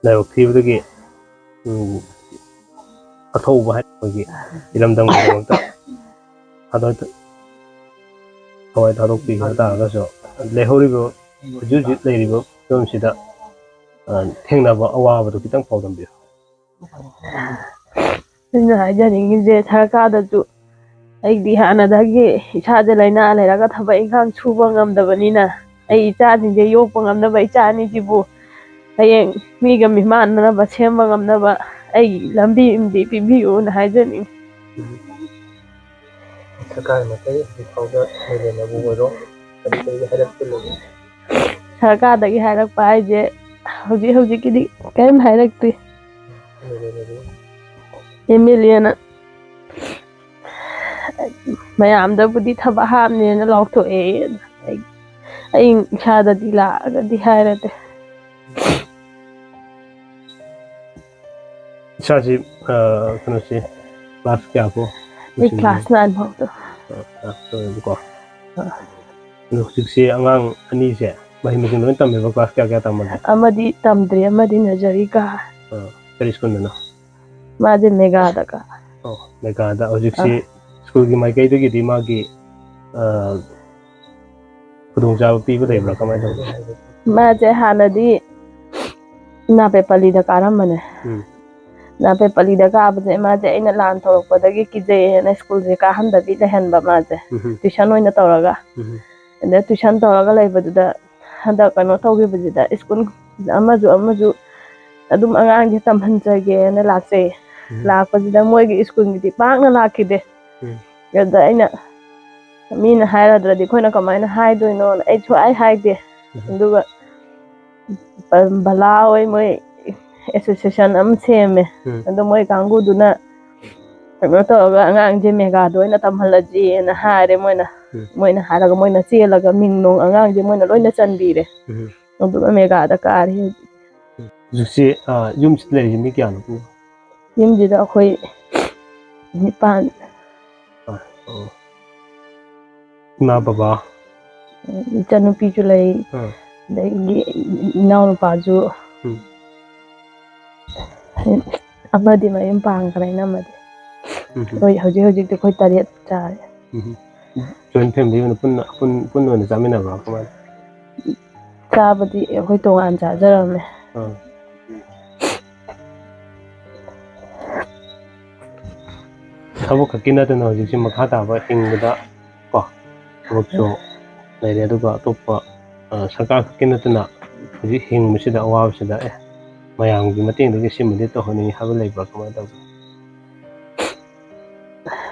ꯂꯥꯏꯕꯛ ꯊꯤꯕꯗꯒꯤ, ꯎꯝ, ꯑꯊꯧꯕ ꯍꯥꯏ ꯑꯩꯈꯣꯏꯒꯤ ꯏꯔꯝꯗꯝꯒꯤꯗꯃꯛꯇ ꯊꯥꯗꯣꯛ-, ꯊꯋꯥꯏ ꯊꯥꯗꯣꯛꯄꯤꯈꯤꯕ ꯇꯥꯔꯒꯁꯨ, ꯂꯩꯍꯧꯔꯤꯕ, ꯍꯧꯖꯤꯛ ꯍꯧꯖꯤꯛ ꯂꯩꯔꯤꯕ ꯐꯤꯕꯝꯁꯤꯗ, ꯑ, ꯊꯦꯡꯅꯕ ꯑꯋꯥꯕꯗꯨ ꯈꯤꯇꯪ ꯄꯥꯎꯗꯝꯕꯤꯌꯨ꯫ ꯑꯩꯅ ꯍꯥꯏꯖꯅꯤꯡꯉꯤꯁꯦ, ꯁꯔꯀꯥꯔꯗꯁꯨ ꯑꯩꯗꯤ ꯍꯥꯟꯅꯗꯒꯤ ꯏꯁꯥꯁꯦ ꯂꯥꯏꯅꯥ ꯂꯩꯔꯒ ꯊꯕꯛ ꯏꯪꯈꯥꯡ ꯁꯨꯕ ꯉꯝꯗꯕꯅꯤꯅ, ꯑꯩ ꯏꯆꯥꯁꯤꯡꯁꯦ ꯌꯣꯛꯄ ꯉꯝꯅꯕ, ꯏꯆꯥ ꯑꯅꯤꯁꯤꯕꯨ ꯍꯌꯦꯡ ꯃꯤꯒ ꯃꯤꯃꯥꯟꯅꯅꯕ ꯁꯦꯝꯕ ꯉꯝꯅꯕ ꯑꯩꯒꯤ ꯂꯝꯕꯤ ꯑꯃꯗꯤ ꯄꯤꯕꯤꯌꯨꯅ ꯍꯥꯏꯖꯅꯤꯡꯉꯤ꯫ ꯁꯔꯀꯥꯔ ꯃꯥꯏꯀꯩ ꯍꯧꯖꯤꯛ ꯐꯥꯎꯗ ꯑꯦꯝ ꯑꯦꯜ ꯑꯦꯅꯕꯨ ꯑꯣꯏꯔꯣ, ꯀꯔꯤ ꯀꯔꯤ ꯍꯥꯏꯔꯛꯄ ꯂꯩꯒꯦ? ꯁꯔꯀꯥꯔꯗꯒꯤ ꯍꯥꯏꯔꯛꯄ ꯍꯥꯏꯁꯦ, ꯍꯧꯖꯤꯛ ꯍꯧꯖꯤꯛꯀꯤꯗꯤ ꯀꯔꯤꯝ ꯍꯥꯏꯔꯛꯇ꯭ꯔꯤ꯫ ꯑꯦꯝ ꯑꯦꯜ ꯑꯦꯅꯗꯤ? ꯑꯦꯝ ꯑꯦꯜ ꯑꯦꯅ ꯃꯌꯥꯝꯗꯕꯨꯗꯤ ꯊꯕꯛ ꯍꯥꯞꯅꯦꯅ ꯂꯥꯎꯊꯣꯛꯑꯦ꯫ ꯑꯩ, ꯑꯩ ꯏꯁꯥꯗꯗꯤ ꯂꯥꯛꯑꯒꯗꯤ ꯍꯥꯏꯔꯗꯤ꯫ ꯏꯆꯥꯁꯤ, ꯑ, ꯀꯩꯅꯣꯁꯤ, ꯀ꯭ꯂꯥꯁ ꯀꯌꯥ ꯐꯥꯎ? ꯑꯩ ꯀ꯭ꯂꯥꯁ ꯅꯥꯏꯟ ꯐꯥꯎꯗ꯫ ꯑ, ꯀ꯭ꯂꯥꯁ ꯇꯧꯋꯦꯕꯀꯣ꯫ ꯑꯗꯣ ꯍꯧꯖꯤꯛꯁꯤ ꯑꯉꯥꯡ ꯑꯅꯤꯁꯦ ꯃꯍꯩ ꯃꯁꯤꯡ ꯂꯣꯏ ꯇꯝꯃꯦꯕ? ꯀ꯭ꯂꯥꯁ ꯀꯌꯥ ꯀꯌꯥ ꯇꯝꯃꯒꯦ? ꯑꯃꯗꯤ ꯇꯝꯗ꯭ꯔꯤ, ꯑꯃꯗꯤ ꯅꯔꯖꯔꯤ ꯀꯥ꯫ ꯑ, ꯀꯔꯤ ꯁ꯭ꯀꯨꯜꯗꯅꯣ? ꯃꯥꯁꯦ ꯃꯦꯒꯥꯗ ꯀꯥ꯫ ꯑꯣ, ꯃꯦꯒꯥꯗ꯫ ꯍꯧꯖꯤꯛꯁꯤ ꯁ꯭ꯀꯨꯜꯒꯤ ꯃꯥꯏꯀꯩꯗꯒꯤꯗꯤ ꯃꯥꯒꯤ, ꯑ, ꯈꯨꯗꯣꯡꯆꯥꯕ ꯄꯤꯕ ꯂꯩꯕ꯭ꯔꯥ? ꯀꯃꯥꯏꯅ ꯇꯧꯒꯦ? ꯃꯥꯁꯦ ꯍꯥꯟꯅꯗꯤ ꯅꯥꯄꯦꯠ ꯄꯜꯂꯤꯗ ꯀꯥꯔꯝꯕꯅꯦ꯫ ꯎꯝ꯫ ꯅꯥꯄꯦꯠ ꯄꯜꯂꯤꯗ ꯀꯥꯕꯁꯦ ꯃꯥꯁꯦ ꯑꯩꯅ ꯂꯥꯟ ꯇꯧꯔꯛꯄꯗꯒꯤ ꯀꯤꯖꯩꯌꯦꯅ ꯁ꯭ꯀꯨꯜꯁꯦ ꯀꯥꯍꯟꯗꯕꯤ ꯂꯩꯍꯟꯕ ꯃꯥꯁꯦ꯫ ꯎꯝ꯫ ꯇ꯭ꯋꯤꯁꯟ ꯑꯣꯏꯅ ꯇꯧꯔꯒ꯫ ꯎꯝ꯫ ꯑꯗ ꯇ꯭ꯋꯤꯁꯟ ꯇꯧꯔꯒ ꯂꯩꯕꯗꯨꯗ ꯍꯟꯗꯛ ꯀꯩꯅꯣ ꯇꯧꯈꯤꯕꯁꯤꯗ ꯁ꯭ꯀꯨꯜ ꯑꯃꯁꯨ ꯑꯃꯁꯨ ꯑꯗꯨꯝ ꯑꯉꯥꯡꯁꯦ ꯇꯝꯍꯟꯖꯒꯦꯅ ꯂꯥꯛꯆꯩ꯫ ꯎꯝ꯫ ꯂꯥꯛꯄꯁꯤꯗ ꯃꯣꯏꯒꯤ ꯁ꯭ꯀꯨꯜꯒꯤꯗꯤ ꯄꯥꯛꯅ ꯂꯥꯛꯈꯤꯗꯦ꯫ ꯎꯝ꯫ ꯑꯗ ꯑꯩꯅ ꯃꯤꯅ ꯍꯥꯏꯔꯗ꯭ꯔꯗꯤ ꯑꯩꯈꯣꯏꯅ ꯀꯃꯥꯏꯅ ꯍꯥꯏꯗꯣꯏꯅꯣꯅ ꯑꯩ ꯁꯨꯡꯍꯥꯏ ꯍꯥꯏꯗꯦ꯫ ꯎꯝ꯫ ꯑꯗꯨꯒ ꯕ-, ꯕꯂꯥ ꯍꯣꯏ ꯃꯣꯏ ꯑꯦꯁꯣꯁꯤꯌꯦꯁꯟ ꯑꯃ ꯁꯦꯝꯃꯦ꯫ ꯎꯝ꯫ ꯑꯗꯣ ꯃꯣꯏ ꯀꯥꯡꯕꯨꯗꯨꯅ ꯀꯩꯅꯣ ꯇꯧꯔꯒ ꯑꯉꯥꯡꯁꯦ ꯃꯦꯒꯥꯗ ꯑꯣꯏꯅ ꯇꯝꯍꯜꯂꯁꯤꯅ ꯍꯥꯏꯔꯦ ꯃꯣꯏꯅ꯫ ꯎꯝ꯫ ꯃꯣꯏꯅ ꯍꯥꯏꯔꯒ ꯃꯣꯏꯅ ꯆꯦꯜꯂꯒ ꯃꯤꯡ ꯅꯨꯡ ꯑꯉꯥꯡꯁꯦ ꯃꯣꯏꯅ ꯂꯣꯏꯅ ꯆꯟꯕꯤꯔꯦ꯫ ꯎꯝ꯫ ꯑꯗꯨꯒ ꯃꯦꯒꯥꯗ ꯀꯥꯔꯦ ꯍꯧꯖꯤꯛ꯫ ꯍꯧꯖꯤꯛꯁꯤ, ꯑ, ꯌꯨꯝꯁꯤꯗ ꯂꯩꯔꯤꯁꯤ ꯃꯤ ꯀꯌꯥꯅꯣ? ꯌꯨꯝꯁꯤꯗ ꯑꯩꯈꯣꯏ ꯅꯤꯄꯥꯟ꯫ ꯑ, ꯑꯣ꯫ ꯏꯃꯥ ꯕꯕꯥ? ꯏꯆꯟꯅꯨꯄꯤꯁꯨ ꯂꯩ꯫ ꯑ꯫ ꯑꯗꯒꯤ ꯏꯅꯥꯎꯅꯨꯄꯥꯁꯨ꯫ ꯎꯝ꯫ ꯑꯃꯗꯤ ꯃꯌꯨꯝ ꯄꯥꯟꯈ꯭ꯔꯦ, ꯏꯅꯝꯃꯗꯤ꯫ ꯎꯝ꯫ ꯑꯩꯈꯣꯏ ꯍꯧꯖꯤꯛ ꯍꯧꯖꯤꯛꯇꯤ ꯑꯩꯈꯣꯏ ꯇꯔꯦꯠ ꯆꯥꯔꯦ꯫ ꯎꯝ꯫ ꯖꯣꯏꯟ ꯐꯦꯃꯤꯂꯤ ꯑꯣꯏꯅ ꯄꯨꯟꯅ, ꯄꯨꯟ-, ꯄꯨꯟꯅ ꯑꯣꯏꯅ ꯆꯥꯃꯤꯟꯅꯕ꯭ꯔꯣ? ꯀꯃꯥꯏꯅ? ꯆꯥꯕꯗꯤ ꯑꯩꯈꯣꯏ ꯇꯣꯉꯥꯟ ꯆꯥꯖꯔꯝꯃꯦ꯫ ꯑꯥ꯫ ꯊꯕꯛ ꯈꯛꯀꯤ ꯅꯠꯇꯅ ꯍꯧꯖꯤꯛꯁꯤ ꯃꯈꯥ ꯇꯥꯕ ꯍꯤꯡꯕꯗ ꯀꯣ, ꯊꯕꯛꯁꯨ ꯂꯩꯔꯦ, ꯑꯗꯨꯒ ꯑꯇꯣꯞꯄ, ꯑ, ꯁꯔꯀꯥꯔ ꯈꯛꯀꯤ ꯅꯠꯇꯅ ꯍꯧꯖꯤꯛ ꯍꯤꯡꯕꯁꯤꯗ, ꯑꯋꯥꯕꯁꯤꯗ, ꯑꯦ, ꯃꯌꯥꯝꯒꯤ ꯃꯇꯦꯡꯗꯒꯤ ꯁꯤꯃꯗꯤ ꯇꯧꯍꯟꯅꯤꯡꯉꯤ ꯍꯥꯏꯕ ꯂꯩꯕ꯭ꯔꯥ? ꯀꯃꯥꯏꯅ ꯇꯧꯒꯦ?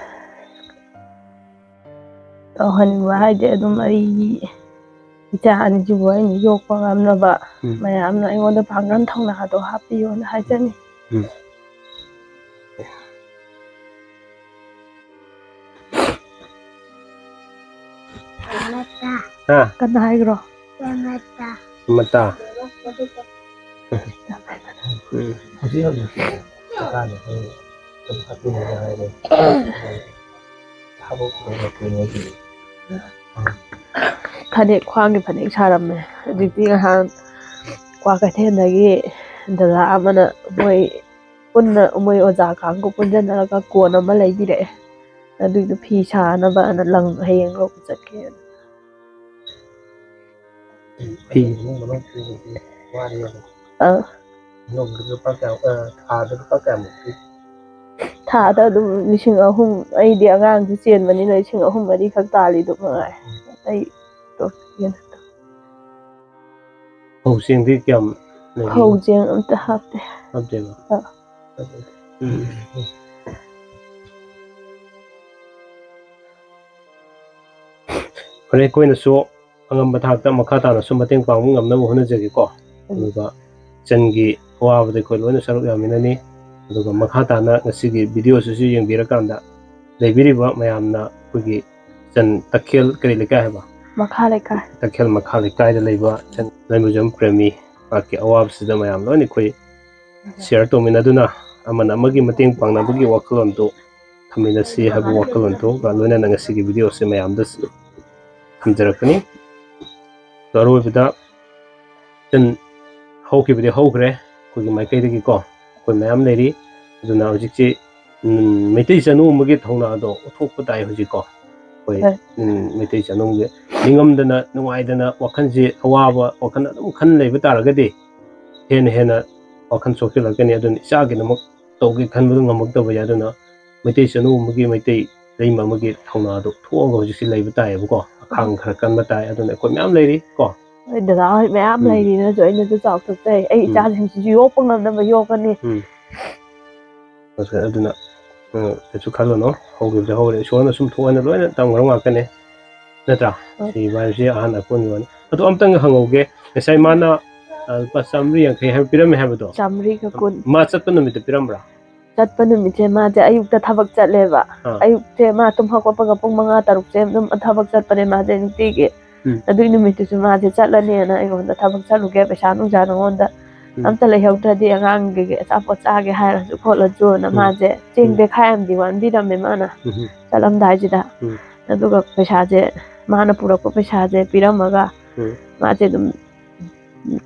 ꯇꯧꯍꯟꯅꯤꯡꯕ ꯍꯥꯏꯗꯤ ꯑꯗꯨꯝ ꯑꯩꯒꯤ ꯏꯆꯥ ꯑꯅꯤꯁꯤꯕꯨ ꯑꯩꯅ ꯌꯣꯛꯄ ꯉꯝꯅꯕ ꯎꯝ꯫ ꯃꯌꯥꯝꯅ ꯑꯩꯉꯣꯟꯗ ꯄꯥꯡꯒꯜ ꯊꯧꯅꯥꯗꯣ ꯍꯥꯞꯄꯤꯌꯣꯅ ꯍꯥꯏꯖꯅꯤꯡꯉꯤ꯫ ꯎꯝ꯫ ꯍꯥ? ꯀꯟꯅ ꯍꯥꯏꯈ꯭ꯔꯣ꯫ ꯃꯇꯥ꯫ ꯎꯝ꯫ ꯍꯧꯖꯤꯛ ꯍꯧꯖꯤꯛ ꯃꯇꯥꯅꯤ꯫ ꯊꯕꯛ ꯐꯅꯦꯛ, ꯈ꯭ꯋꯥꯡꯒꯤ ꯐꯅꯦꯛ ꯁꯥꯔꯝꯃꯦ꯫ ꯍꯧꯖꯤꯛꯇꯤ ꯉꯍꯥꯟ ꯀ꯭ꯋꯥꯀꯩꯊꯦꯜꯗꯒꯤ ꯗꯗꯥ ꯑꯃꯅ ꯃꯣꯏ ꯄꯨꯟꯅ, ꯃꯣꯏ ꯑꯣꯖꯥ ꯀꯥꯡꯕꯨ ꯄꯨꯟꯖꯟꯅꯔꯒ ꯀꯣꯟ ꯑꯃ ꯂꯩꯕꯤꯔꯛꯑꯦ꯫ ꯑꯗꯨꯏꯗꯣ ꯐꯤ ꯁꯥꯅꯕꯅ ꯂꯪ ꯍꯌꯦꯡ ꯂꯧꯕ ꯆꯠꯀꯦꯅ꯫ ꯐꯤ꯫ ꯑꯥ꯫ ꯅꯣꯡꯃꯗ ꯂꯨꯄꯥ ꯀꯌꯥ, ꯑ, ꯊꯥꯗ ꯂꯨꯄꯥ ꯀꯌꯥꯃꯨꯛꯇꯤ? ꯊꯥꯗ ꯑꯗꯨꯝ ꯂꯤꯁꯤꯡ ꯑꯍꯨꯝ, ꯑꯩꯗꯤ ꯑꯉꯥꯡꯁꯨ ꯆꯦꯟꯕꯅꯤꯅ ꯂꯤꯁꯤꯡ ꯑꯍꯨꯝ ꯃꯔꯤꯈꯛ ꯇꯥꯜꯂꯤꯗꯣ ꯃꯉꯥꯏ꯫ ꯑꯇꯩ ꯇꯣꯛ-, ꯐꯧ ꯆꯦꯡꯗꯤ ꯀꯌꯥꯝ ꯂꯩꯒꯦ? ꯐꯧ ꯆꯦꯡ ꯑꯝꯇ ꯍꯥꯞꯇꯦ꯫ ꯍꯥꯞꯇꯦꯕ? ꯑꯥ꯫ ꯎꯝ꯫ ꯐꯔꯦ, ꯑꯩꯈꯣꯏꯅꯁꯨ ꯑꯉꯝꯕ ꯊꯥꯛꯇ ꯃꯈꯥ ꯇꯥꯅꯁꯨ ꯃꯇꯦꯡ ꯄꯥꯡꯕ ꯉꯝꯅꯕ ꯍꯣꯠꯅꯖꯒꯦꯀꯣ꯫ ꯎꯝ꯫ ꯑꯗꯨꯒ ꯏꯆꯟꯒꯤ ꯑꯋꯥꯕꯗ ꯑꯩꯈꯣꯏ ꯂꯣꯏꯅ ꯁꯔꯨꯛ ꯌꯥꯃꯤꯟꯅꯅꯤ꯫ ꯑꯗꯨꯒ ꯃꯈꯥ ꯇꯥꯅ ꯉꯁꯤꯒꯤ video ꯁꯤꯁꯨ ꯌꯦꯡꯕꯤꯔꯀꯥꯟꯗ ꯂꯩꯕꯤꯔꯤꯕ ꯃꯌꯥꯝꯅ ꯑꯩꯈꯣꯏꯒꯤ ꯏꯆꯟ ꯇꯈꯦꯜ ꯀꯔꯤ ꯂꯩꯀꯥꯏ ꯍꯥꯏꯕ? ꯃꯈꯥ ꯂꯩꯀꯥꯏ꯫ ꯇꯈꯦꯜ ꯃꯈꯥ ꯂꯩꯀꯥꯏꯗ ꯂꯩꯕ ꯏꯆꯟ ꯂꯩꯃꯖꯝ ꯄ꯭ꯔꯦꯃꯤ ꯃꯍꯥꯛꯀꯤ ꯑꯋꯥꯕꯁꯤꯗ ꯃꯌꯥꯝ ꯂꯣꯏꯅ ꯑꯩꯈꯣꯏ share ꯇꯧꯃꯤꯟꯅꯗꯨꯅ ꯑꯃꯅ ꯑꯃꯒꯤ ꯃꯇꯦꯡ ꯄꯥꯡꯅꯕꯒꯤ ꯋꯥꯈꯜꯂꯣꯟꯗꯨ ꯊꯝꯃꯤꯟꯅꯁꯤ ꯍꯥꯏꯕ ꯋꯥꯈꯜꯂꯣꯟꯗꯨꯒ ꯂꯣꯏꯅꯅ ꯉꯁꯤꯒꯤ video ꯑꯁꯤ ꯃꯌꯥꯝꯗ ꯊꯝꯖꯔꯛꯄꯅꯤ꯫ ꯑꯗꯣ ꯑꯔꯣꯏꯕꯗ ꯏꯆꯟ ꯍꯧꯈꯤꯕꯗꯤ ꯍꯧꯈ꯭ꯔꯦ ꯑꯩꯈꯣꯏꯒꯤ ꯃꯥꯏꯀꯩꯗꯒꯤꯀꯣ, ꯑꯩꯈꯣꯏ ꯃꯌꯥꯝ ꯂꯩꯔꯤ꯫ ꯑꯗꯨꯅ ꯍꯧꯖꯤꯛꯁꯤ, ꯎꯝ, ꯃꯩꯇꯩ ꯆꯅꯨ ꯑꯃꯒꯤ ꯊꯧꯅꯥꯗꯣ ꯎꯠꯊꯣꯛꯄ ꯇꯥꯏ ꯍꯧꯖꯤꯛꯀꯣ꯫ ꯑꯩꯈꯣꯏ, ꯍꯣꯏ꯫ ꯎꯝ, ꯃꯩꯇꯩ ꯆꯅꯨꯒꯤ ꯅꯤꯡꯉꯝꯗꯅ, ꯅꯨꯡꯉꯥꯏꯗꯅ, ꯋꯥꯈꯜꯁꯦ ꯑꯋꯥꯕ ꯋꯥꯈꯜ ꯑꯗꯨꯝ ꯈꯟ ꯂꯩꯕ ꯇꯥꯔꯒꯗꯤ ꯍꯦꯟꯅ ꯍꯦꯟꯅ ꯋꯥꯈꯜ ꯁꯣꯛꯆꯤꯜꯂꯛꯀꯅꯤ꯫ ꯑꯗꯨꯅ ꯏꯆꯥꯒꯤꯗꯃꯛ ꯇꯧꯒꯦ ꯈꯟꯕꯗꯨ ꯉꯝꯃꯛꯇꯕ ꯌꯥꯏ꯫ ꯑꯗꯨꯅ ꯃꯩꯇꯩ ꯆꯅꯨ ꯑꯃꯒꯤ, ꯃꯩꯇꯩ ꯂꯩꯃ ꯑꯃꯒꯤ ꯊꯧꯅꯥꯗꯣ ꯊꯣꯛꯑꯒ ꯍꯧꯖꯤꯛꯁꯦ ꯂꯩꯕ ꯇꯥꯏꯌꯦꯕꯀꯣ꯫ ꯑꯈꯥꯡ ꯈꯔ ꯀꯟꯕ ꯇꯥꯏ꯫ ꯑꯗꯨꯅ ꯑꯩꯈꯣꯏ ꯃꯌꯥꯝ ꯂꯩꯔꯤ ꯀꯣ꯫ ꯍꯣꯏ, ꯗꯗꯥ ꯍꯣꯏ ꯃꯌꯥꯝ ꯎꯝ꯫ ꯂꯩꯔꯤꯅꯁꯨ ꯑꯩꯅꯁꯨ ꯆꯥꯎꯊꯣꯛꯆꯩ꯫ ꯑꯩ ꯎꯝ꯫ ꯏꯆꯥꯁꯤꯡꯁꯤꯁꯨ ꯌꯣꯛꯄ ꯉꯝꯅꯕ ꯌꯣꯛꯀꯅꯤ꯫ ꯎꯝ꯫ ꯑꯗꯨꯅ, ꯎꯝ, ꯀꯩꯁꯨ ꯈꯜꯂꯨꯅꯨ꯫ ꯍꯧꯈꯤꯕꯗ ꯍꯧꯔꯦ꯫ ꯏꯁꯣꯔꯅ ꯁꯨꯝ ꯊꯣꯛꯍꯟꯅ ꯂꯣꯏꯅ ꯇꯝꯈ꯭ꯔꯕ ꯉꯥꯛꯇꯅꯦ꯫ ꯅꯠꯇ꯭ꯔꯥ? ꯍꯣꯏ꯫ ꯁꯤꯕ ꯍꯥꯏꯕꯁꯤ ꯑꯍꯥꯟꯕ ꯑꯀꯣꯟꯕ ꯋꯥꯅꯤ꯫ ꯑꯗꯣ ꯑꯝꯇꯪ ꯍꯪꯍꯧꯒꯦ꯫ ꯉꯁꯥꯏ ꯃꯥꯅ, ꯑ, ꯂꯨꯄꯥ ꯆꯥꯃꯔꯤ ꯌꯥꯡꯈꯩ ꯍꯥꯏꯕ ꯄꯤꯔꯝꯃꯦ ꯍꯥꯏꯕꯗꯣ? ꯆꯥꯃꯔꯤꯒ ꯀꯨꯟ꯫ ꯃꯥ ꯆꯠꯄ ꯅꯨꯃꯤꯠꯇ ꯄꯤꯔꯝꯕ꯭ꯔꯥ? ꯆꯠꯄ ꯅꯨꯃꯤꯠꯁꯦ ꯃꯥꯁꯦ ꯑꯌꯨꯛꯇ ꯊꯕꯛ ꯆꯠꯂꯦꯕ꯫ ꯑꯥ꯫ ꯑꯌꯨꯛꯁꯦ ꯃꯥ ꯇꯨꯝ ꯍꯧꯒꯠꯄꯒ ꯄꯨꯡ ꯃꯉꯥ ꯇꯔꯨꯛꯁꯦ ꯑꯗꯨꯝ ꯊꯕꯛ ꯆꯠꯄꯅꯦ ꯃꯥꯁꯦ ꯅꯨꯡꯇꯤꯒꯤ꯫ ꯎꯝ꯫ ꯑꯗꯨꯏ ꯅꯨꯃꯤꯠꯇꯨꯁꯨ ꯃꯥꯁꯦ ꯆꯠꯂꯅꯦꯅ ꯑꯩꯉꯣꯟꯗ ꯊꯕꯛ ꯆꯠꯂꯨꯒꯦ, ꯄꯩꯁꯥ ꯅꯨꯡꯁꯥ ꯅꯉꯣꯟꯗ ꯎꯝ꯫ ꯑꯝꯇ ꯂꯩꯍꯧꯗ꯭ꯔꯗꯤ ꯑꯉꯥꯡꯒꯤ ꯑꯆꯥꯄꯣꯠ ꯆꯥꯒꯦ ꯍꯥꯏꯔꯁꯨ ꯈꯣꯠꯂꯁꯨꯅ ꯎꯝ꯫ ꯃꯥꯁꯦ ꯆꯦꯡ ꯎꯝ꯫ ꯕꯦꯈꯥꯏ ꯑꯃꯗꯤ ꯋꯥꯟꯕꯤꯔꯝꯃꯦ ꯃꯥꯅ ꯎꯝ꯫ ꯆꯠꯂꯝꯗꯥꯏꯁꯤꯗ꯫ ꯎꯝ꯫ ꯑꯗꯨꯒ ꯄꯩꯁꯥꯁꯦ, ꯃꯥꯅ ꯄꯨꯔꯛꯄ ꯄꯩꯁꯥꯁꯦ ꯄꯤꯔꯝꯃꯒ ꯎꯝ꯫ ꯃꯥꯁꯦ ꯑꯗꯨꯝ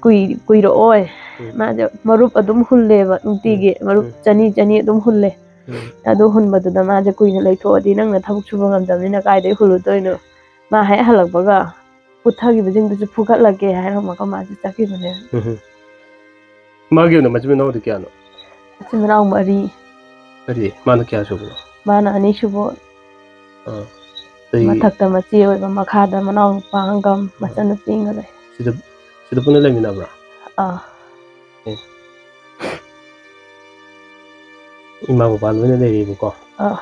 ꯀꯨꯏ-, ꯀꯨꯏꯔꯛꯑꯣꯏ꯫ ꯎꯝ꯫ ꯃꯥꯁꯦ ꯃꯔꯨꯞ ꯑꯗꯨꯝ ꯍꯨꯜꯂꯦꯕ ꯅꯨꯡꯇꯤꯒꯤ, ꯃꯔꯨꯞ ꯎꯝ꯫ ꯆꯅꯤ ꯆꯅꯤ ꯑꯗꯨꯝ ꯍꯨꯜꯂꯦ꯫ ꯎꯝ꯫ ꯑꯗꯨ ꯍꯨꯟꯕꯗꯨꯗ ꯃꯥꯁꯦ ꯀꯨꯏꯅ ꯂꯩꯊꯣꯛꯑꯗꯤ ꯅꯪꯅ ꯊꯕꯛ ꯁꯨꯕ ꯉꯝꯗꯕꯅꯤꯅ ꯀꯥꯏꯗꯩ ꯍꯨꯜꯂꯨꯗꯣꯏꯅꯣ? ꯃꯥ ꯍꯦꯛ ꯍꯜꯂꯛꯄꯒ ꯄꯨꯊꯈꯤꯕꯁꯤꯡꯗꯨꯁꯨ ꯐꯨꯒꯠꯂꯒꯦ ꯍꯥꯏꯔꯝꯃꯒ ꯃꯥꯁꯦ ꯆꯠꯈꯤꯕꯅꯦ꯫ ꯎꯝ꯫ ꯃꯥꯒꯤ ꯑꯣꯏꯅ ꯃꯆꯤꯟ ꯃꯅꯥꯎꯗꯤ ꯀꯌꯥꯅꯣ? ꯃꯆꯤꯟ ꯃꯅꯥꯎ ꯃꯔꯤ꯫ ꯃꯔꯤ꯫ ꯃꯥꯅ ꯀꯌꯥ ꯁꯨꯕꯅꯣ? ꯃꯥꯅ ꯑꯅꯤꯁꯨꯕ꯫ ꯑꯥ꯫ ꯑꯇꯩ ꯃꯊꯛꯇ ꯃꯆꯦ ꯑꯣꯏꯕ, ꯃꯈꯥꯗ ꯃꯅꯥꯎ ꯅꯨꯄꯥ ꯑꯃꯒ ꯃꯆꯟꯅꯨꯄꯤ ꯑꯃꯒ ꯂꯩ꯫ ꯁꯤꯗ, ꯁꯤꯗ ꯄꯨꯟꯅ ꯂꯩꯃꯤꯟꯅꯕ꯭ꯔꯥ? ꯑꯥ꯫ ꯑꯦ꯫ ꯏꯃꯥ ꯕꯕꯥ ꯂꯣꯏꯅ ꯂꯩꯔꯤꯕꯀꯣ? ꯑꯥ꯫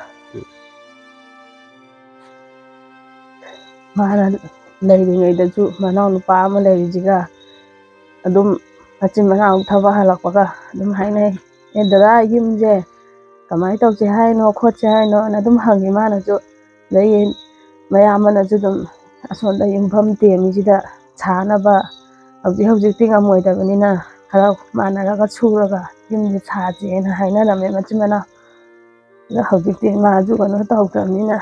ꯃꯥꯅ ꯂꯩꯔꯤꯉꯩꯗꯁꯨ ꯃꯅꯥꯎ ꯅꯨꯄꯥ ꯑꯃ ꯂꯩꯔꯤꯁꯤꯒ ꯑꯗꯨꯝ ꯃꯆꯤꯟ ꯃꯅꯥꯎ ꯊꯕꯛ ꯍꯜꯂꯛꯄꯒ ꯑꯗꯨꯝ ꯍꯥꯏꯅꯩ, "ꯑꯦ ꯗꯗꯥ, ꯌꯨꯝꯁꯦ ꯀꯃꯥꯏꯅ ꯇꯧꯁꯦ ꯍꯥꯏꯅꯣ, ꯈꯣꯠꯁꯦ ꯍꯥꯏꯅꯣꯅ?" ꯑꯗꯨꯝ ꯍꯪꯉꯤ ꯃꯥꯅꯁꯨ꯫ ꯑꯗꯩ ꯃꯌꯥꯝꯕꯅꯁꯨ ꯑꯗꯨꯝ ꯑꯁꯣꯝꯗ ꯌꯨꯝꯐꯝ ꯇꯦꯝꯃꯤꯁꯤꯗ ꯁꯥꯅꯕ, ꯍꯧꯖꯤꯛ ꯍꯧꯖꯤꯛꯇꯤ ꯉꯝꯃꯣꯏꯗꯕꯅꯤꯅ ꯈꯔ ꯃꯥꯟꯅꯔꯒ ꯁꯨꯔꯒ ꯌꯨꯝꯁꯦ ꯁꯥꯁꯦꯅ ꯍꯥꯏꯅꯔꯝꯃꯦ ꯃꯆꯤꯟ ꯃꯅꯥꯎ꯫ ꯑꯗꯣ ꯍꯧꯖꯤꯛꯇꯤ ꯃꯥꯁꯨ ꯀꯩꯅꯣ ꯇꯧꯗ꯭ꯔꯕꯅꯤꯅ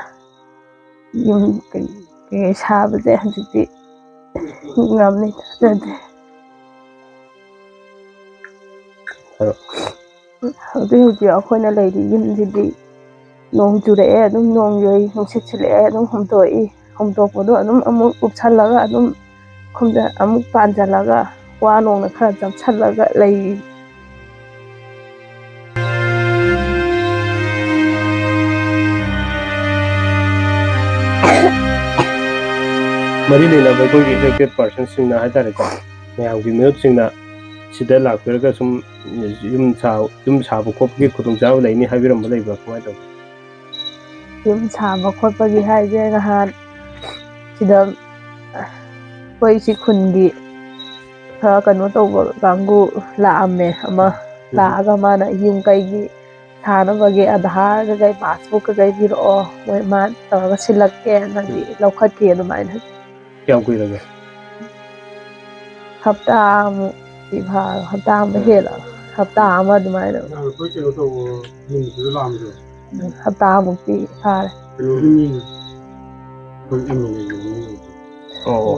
ꯌꯨꯝ ꯀꯩ-, ꯀꯩꯀꯩ ꯁꯥꯕꯁꯦ ꯍꯧꯖꯤꯛꯇꯤ ꯉꯝꯅꯤ ꯊꯥꯖꯗꯦ꯫ ꯍꯥꯏꯔꯣ꯫ ꯍꯧꯖꯤꯛ ꯍꯧꯖꯤꯛ ꯑꯩꯈꯣꯏꯅ ꯂꯩꯔꯤ ꯌꯨꯝꯁꯤꯗꯤ ꯅꯣꯡ ꯆꯨꯔꯛꯑꯦ ꯑꯗꯨꯝ ꯅꯣꯡ ꯌꯩ, ꯅꯨꯡꯁꯤꯠ ꯁꯤꯠꯂꯛꯑꯦ ꯑꯗꯨꯝ ꯍꯨꯝꯇꯣꯛꯏ, ꯍꯨꯝꯇꯣꯛꯄꯗꯣ ꯑꯗꯨꯝ ꯑꯃꯨꯛ ꯀꯨꯞꯁꯜꯂꯒ ꯑꯗꯨꯝ ꯈꯨꯝꯖ-, ꯑꯃꯨꯛ ꯄꯥꯟꯁꯤꯜꯂꯒ ꯋꯥ ꯅꯣꯡꯅ ꯈꯔ ꯆꯞꯁꯤꯜꯂꯒ ꯂꯩꯔꯤ꯫ ꯃꯔꯤ ꯂꯩꯅꯕ ꯑꯩꯈꯣꯏꯒꯤ affected personꯁꯤꯡꯅ ꯍꯥꯏꯇꯥꯔꯦꯀꯣ, ꯃꯌꯥꯝꯒꯤ ꯃꯤꯍꯨꯠꯁꯤꯡꯅ ꯁꯤꯗ ꯂꯥꯛꯄꯤꯔꯒ ꯁꯨꯝ ꯌꯨꯝ ꯁꯥ-, ꯌꯨꯝ ꯁꯥꯕ ꯈꯣꯠꯄꯒꯤ ꯈꯨꯗꯣꯡꯆꯥꯕ ꯂꯩꯅꯤ ꯍꯥꯏꯕꯤꯔꯝꯕ ꯂꯩꯕ꯭ꯔꯥ? ꯀꯃꯥꯏꯅ ꯇꯧꯏ? ꯌꯨꯝ ꯁꯥꯕ ꯈꯣꯠꯄꯒꯤ ꯍꯥꯏꯁꯦ ꯅꯍꯥꯟ ꯁꯤꯗ ꯑꯩꯈꯣꯏ ꯁꯤ ꯈꯨꯟꯒꯤ ꯈꯔ ꯀꯩꯅꯣ ꯇꯧꯕ ꯀꯥꯡꯕꯨ ꯂꯥꯛꯑꯝꯃꯦ ꯑꯃ, ꯂꯥꯛꯑꯒ ꯃꯥꯅ ꯌꯨꯝ ꯀꯩꯒꯤ ꯊꯥꯅꯕꯒꯤ ꯑꯙꯥꯔ ꯀꯩꯀꯩ ꯄꯥꯁꯕꯨꯛ ꯀꯩꯀꯩ ꯄꯤꯔꯛꯑꯣ, ꯃꯣꯏ ꯃꯥ ꯇꯧꯔꯒ ꯁꯤꯜꯂꯛꯀꯦ, ꯅꯪꯒꯤ ꯂꯧꯈꯠꯀꯦ ꯑꯗꯨꯃꯥꯏꯅ꯫ ꯀꯌꯥꯝ ꯀꯨꯏꯔꯒꯦ? ꯍꯞꯇꯥꯃꯨꯛꯇꯤ ꯐꯥꯔꯣ, ꯍꯞꯇꯥ ꯑꯃ ꯍꯦꯜꯂꯣ, ꯍꯞꯇꯥ ꯑꯃ ꯑꯗꯨꯃꯥꯏꯅ꯫ ꯑꯩꯈꯣꯏ ꯀꯩꯅꯣ ꯇꯧꯕ ꯅꯨꯃꯤꯠꯇꯨꯗ ꯂꯥꯛꯑꯝꯕꯗꯣ꯫ ꯎꯝ, ꯍꯞꯇꯥꯃꯨꯛꯇꯤ ꯐꯥꯔꯦ꯫ ꯀꯩꯅꯣꯒꯤ ꯃꯤ ꯑꯩꯈꯣꯏ ꯑꯦꯝ ꯑꯦꯜ ꯑꯦꯒꯤ ꯃꯤ꯫ ꯑꯣ꯫